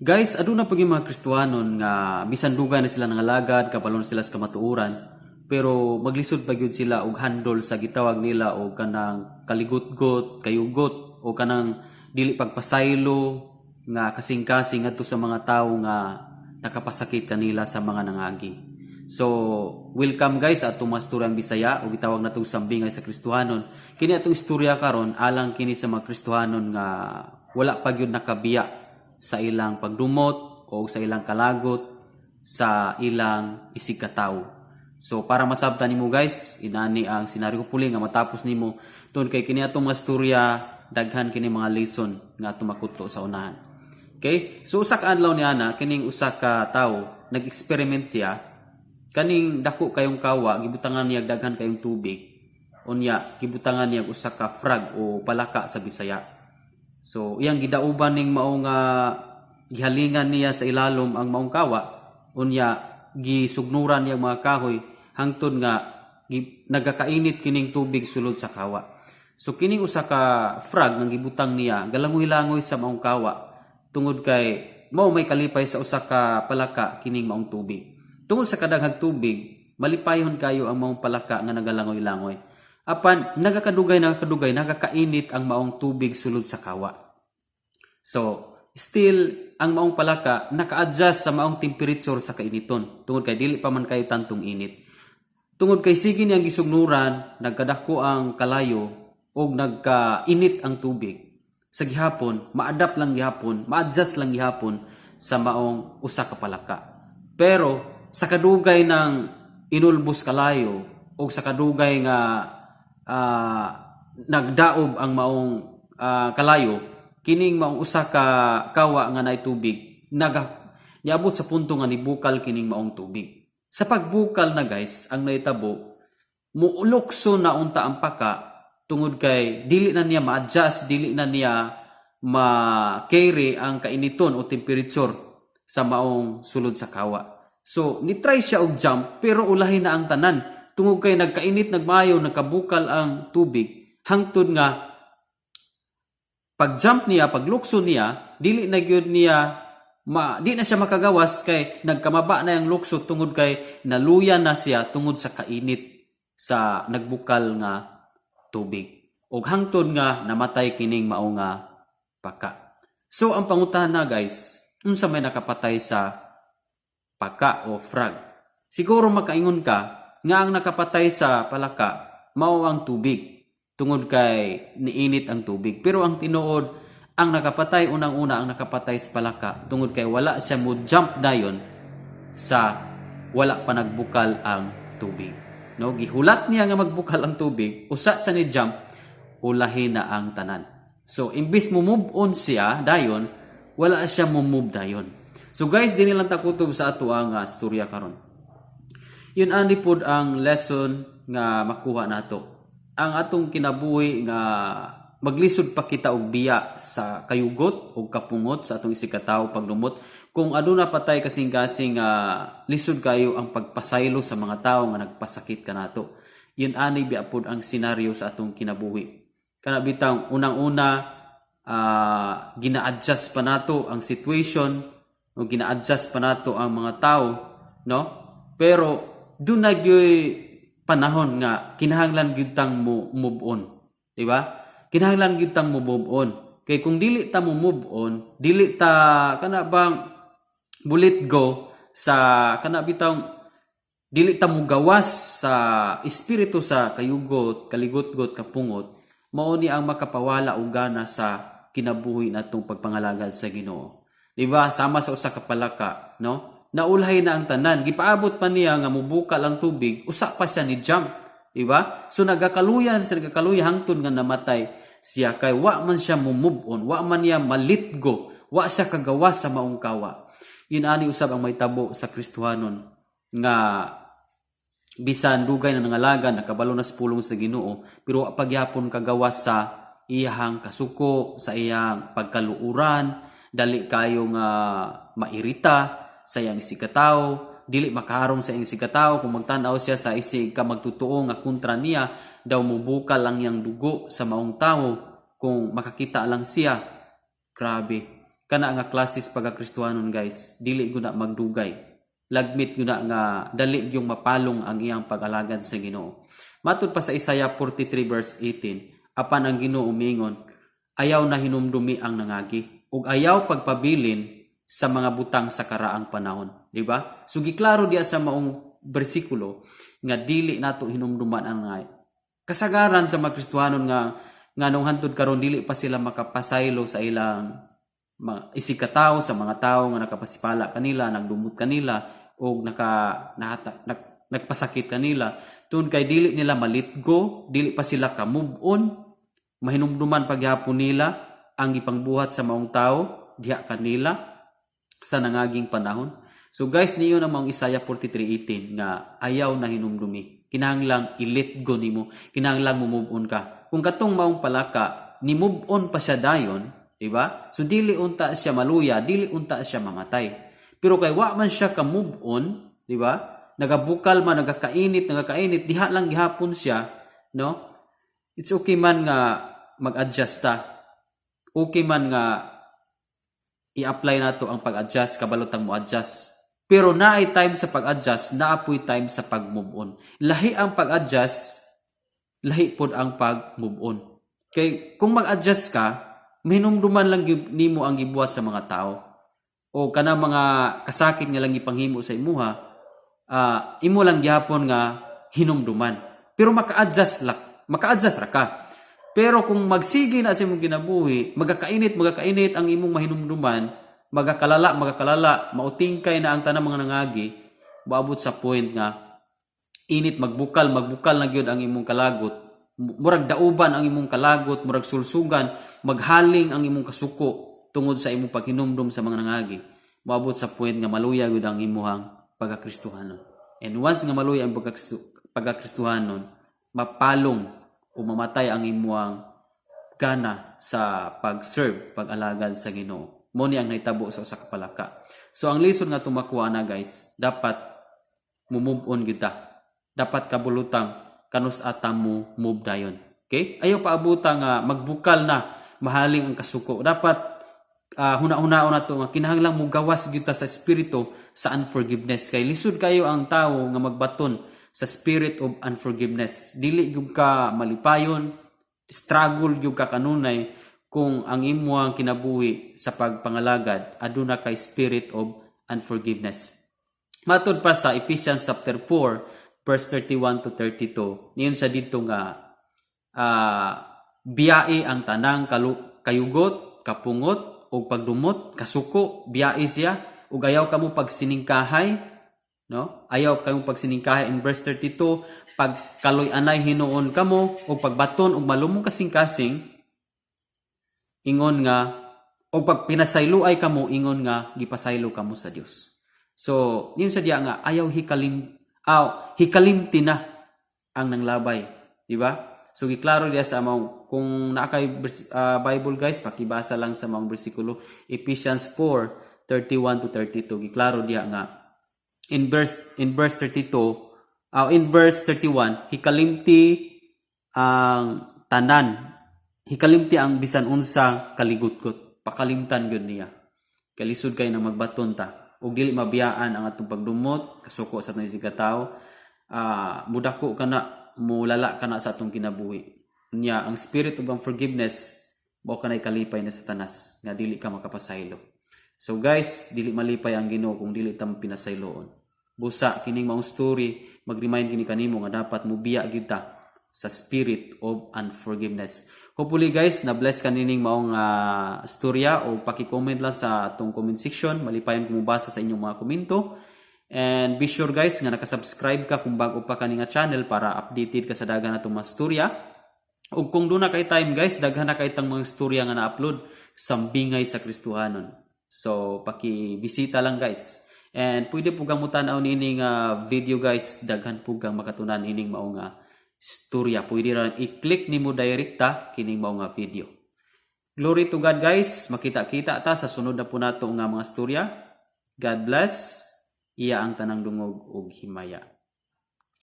Guys, aduna pa gyud mga Kristohanon nga bisan dugay na sila nangalagad, kabalo na sila sa kamatuoran, pero maglisod pa gyud sila og handle sa gitawag nila og kanang kaligutgot, kayugot o kanang dili pagpasaylo nga kasing-kasing ngadto sa mga tawo nga nakapasakit kanila sa mga nangagi. So, welcome guys sa atong mga istoryang Bisaya o gitawag natong Sambingay sa Kristohanon. Kini atong istorya karon alang kini sa mga Kristohanon nga wala pa gyud nakabiya sa ilang pagdumot o sa ilang kalagot sa ilang isigkatawo. So para masabtan nimo guys, inani ang senaryo puli nga matapos nimo tungod kay kini atong mga istorya, daghan kini mga lesson nga atong makutlo sa unahan. Okay? So usa ka adlaw ni ana, kining usa ka tawo nag-experiment siya. Kaning dako kayong kawa, gibutangan niya daghan kayong tubig. Unya gibutangan niya usa ka frog o palaka sa Bisaya. So iyang gidauban ning mao nga gihalingan niya sa ilalom ang maong kawa, unya gisugnuran niya ang mga kahoy hangtod nga nagakainit kining tubig sulod sa kawa. So kining usa ka frog nga gibutang niya, galangoy-langoy sa maong kawa tungod kay mao may kalipay sa usa ka palaka kining maong tubig. Tungod sa kadaghang tubig, malipayon kayo ang maong palaka nga nagalangoy-langoy. Apan nagakadugay nagakadugay, nagakainit ang maong tubig sulod sa kawa. So, still ang maong palaka naka-adjust sa maong temperature sa kainiton tungod kay dili pa man kayo tantong init. Tungod kay sige niyang gisugnuran, nagkadako ang kalayo og nagkainit ang tubig. Sa gihapon, ma-adapt lang gihapon, ma-adjust lang gihapon sa maong usa ka palaka. Pero sa kadugay ng inulbos kalayo o sa kadugay nga nagdaob ang maong kalayo, kining maong usa ka kawa nga naay tubig naga niabot sa punto nga nibukal kining maong tubig. Sa pagbukal na guys, ang nahitabo, muulokso na unta ang paka tungod kay dili na niya ma-adjust, dili na niya ma-carry ang kainiton o temperature sa maong sulod sa kawa. So, ni-try siya og jump pero ulahin na ang tanan. Tungod kay nagkainit, nagmayo, nagkabukal ang tubig, hangtod nga pag-jump niya, paglukso niya, dili na gyud niya di na siya makagawas kay nagkamaba na yung lukso tungod kay naluya na siya tungod sa kainit sa nagbukal nga tubig. Og hangtod nga namatay kining mao nga paka. So ang pangutana guys, unsa may nakapatay sa paka o frog? Siguro makaingon ka nga ang nakapatay sa palaka mao ang tubig tungod kay niinit ang tubig. Pero ang tinuod, ang nakapatay, unang-una ang nakapatay sa palaka tungod kay wala siya mo jump dayon sa wala pa nagbukal ang tubig. No, gihulat niya nga magbukal ang tubig, usa sa ni jump, ulahin na ang tanan. So imbis mo move on siya dayon, wala siya mo move dayon. So guys, dinhi lang ta kutob sa ato ang storya karon. Yun ani pod ang lesson nga makuha nato. Ang atong kinabuhi nga maglisod pa kita og biya sa kayugot o kapungot sa atong isigkatawo, pagdumot, kung aduna patay kasing-kasing lisod kayo ang pagpasaylo sa mga tao nga nagpasakit kanato. Yun ani biya pod ang senaryo sa atong kinabuhi. Kana bitang unang-una, gina-adjust pa nato ang situation o gina-adjust pa nato ang mga tao, no? Pero duna gyoy panahon nga kinahanglan gyud tang mo move on, di ba? Kinahanglan gyud tang mo move on. Kay kung dili ta mo move on, dili ta kana bang mo-let go sa kana bitang dili ta mugawas sa espiritu sa kayugot, kaligotgot, kapungot, mao ni ang makapawala og gana sa kinabuhi natong pagpangalagad sa Ginoo. Di ba? Sama sa usa ka palaka, no? Naulhay na ang tanan. Gipaabot pa niya nga mubukal ang tubig, usa pa siya ni jump. Di ba? So nagakaluyan siya, nagakaluya hangtod nga namatay siya kay wa man siya mo move on, wa man niya ma-let go, wa siya kagawas sa maong kawa. Yun ani usab ang mahitabo sa Kristohanon nga bisan dugay na nangalaga, nakabalo na sa pulong sa Ginoo, pero wa pagyapon kagawas sa iyahang kasuko, sa iyang pagkaluuran, dali kayo nga mairita sa iyang isigkatawo, dili makaharong sa iyang isigkatawo. Kung magtan-aw siya sa isig ka magtutuo nga kontra niya, daw mubukal lang iyang dugo sa maong tawo kung makakita lang siya. Grabe. Kana nga klase sa pagkakristohanon, guys, dili gud na magdugay. Lagmit gud na nga dali yung mapalong ang iyang pag-alagad sa Ginoo. Matud pa sa Isaiah 43 verse 18, apan ang Ginoo mingon, "Ayaw na hinumdumi ang nangagi ug ayaw pagpabilin sa mga butang sa karaang panahon," di ba? So giklaro diya sa maong bersikulo nga dili nato hinumduman ang nga kasagaran sa mga Kristohanon nga nganong hantod karon dili pa sila makapasaylo sa ilang mga isig katao, sa mga tawo nga nakapasipala kanila, nagdumot kanila o naka nahata, nagpasakit kanila, tungod kay dili nila ma-let go, dili pa sila ka move on. Mahinumduman pagyapon nila ang gipangbuhat sa maong tao diha kanila sa nangaging panahon. So guys, niyo ang maong Isaiah 43:18 nga ayaw na hinumdumi. Kinahanglang i-let go nimo, kinahanglang mo move on ka. Kung katong maong palaka ni move on pa siya dayon, di ba? So dili unta siya maluya, dili unta siya mamatay. Pero kay wa man siya ka move on, di ba? Nagabukal man, nagakainit, nagakainit, diha lang gihapon siya, no? It's okay man nga mag-adjust ta. Okay man nga i-apply nato ang pag-adjust, kabalotang mo adjust. Pero naay time sa pag-adjust, naapoy time sa pag-move on. Lahi ang pag-adjust, lahi pod ang pag-move on. Kay kung mag-adjust ka, mahinumduman lang gyud nimo ang gibuhat sa mga tao. O kana mga kasakit nga lang gipanghimo sa imuha, imo lang gihapon nga hinumduman. Pero maka-adjust lang, maka-adjust ra ka. Pero kung magsige na sa imong kinabuhi, magakainit, magakainit ang imong mahinumduman, magakalala, magakalala, mautingkay na ang tanang mga nangagi, moabot sa point nga init, magbukal, magbukal na gyud ang imong kalagot. Murag dauban ang imong kalagot, murag sulsugan, maghaling ang imong kasuko tungod sa imong paghinumdum sa mga nangagi. Moabot sa point nga maluya gyud ang imuhang pagkakristohanon. And once nga maluya ang pagkakristohanon, mapalong o mamatay ang imuhang gana sa pag-serve, pag-alagad sa Ginoo. Mo ni ang nahitabo sa usa ka palaka. So ang lesson nga tumakuha na, guys, dapat mo-move on kita. Dapat kabulutang kanus ata mo move dayon. Okay? Ayaw paabuta nga magbukal na, mahaling ang kasuko. Dapat huna-hunaon nato nga kinahanglan mo gawas gyud ta sa espiritu sa unforgiveness, kay lisod kayo ang tawo nga magbaton sa spirit of unforgiveness. Dili gyud ka malipayon, struggle gyud ka kanunay kung ang imuhang kinabuhi sa pagpangalagad aduna kay spirit of unforgiveness. Matod pa sa Ephesians chapter 4 verse 31 to 32, niyon sa dito nga biyai ang tanang kayugot, kapungot ug pagdumot, kasuko, biyai siya ug ayaw kamo pagsiningkahay, no? Ayaw kamo pagsiningkahay. In verse 32, pagkaloy-anay hinuon kamo ug pagbaton og malumong kasing-kasing ingon nga o pag pinasayloay kamo ingon nga gipasaylo kamo sa Dios. So, niyon sa diya nga ayaw hikalim aw hikalimti na ang nanglabay, di ba? So giklaro diya sa among, kung naa kay Bible, guys, pakibasa lang sa maong bersikulo Ephesians 4:31 to 32. Giklaro diya nga in verse 32, in verse 31, hikalimti ang tanan, hikalimti ang bisan unsa kaligutgot, pakalimtan gyud niya. Kalisod kay na magbaton ta ug dili mabiyaan ang atong pagdumot, kasuko sa atong tao, mudako kana, mulala kana sa atong kinabuhi. Nya ang spirit of unforgiveness mao kanay kalipay na Satanas nga dili ka makapasaylo. So guys, dili malipay ang Ginoo kung dili ta pinasayloon. Busa kining maong story mag-remind kini kanimo nga dapat mubiya gyud ta sa spirit of unforgiveness. Hopefully, guys, na bless ka nining maong storya o paki-comment lang sa atong comment section. Malipayon ko mobasa sa inyong mga komento. And be sure, guys, nga naka-subscribe ka kung bago pa kani nga channel para updated ka sa daghan natong mga storya. Ug kung duna kay time, guys, daghan na kay tang mga storya nga na-upload sa Bingay sa Kristohanon. So paki-bisita lang, guys. And pwede po kang mutan-aw nining video, guys, daghan po kang makatunan ining mao nga storya. Pwede ra i-click nimo direkta kining mao nga video. Glory to God, guys. Makita-kita ta sa sunod na po nato nga mga storya. God bless. Iya ang tanang dungog ug himaya.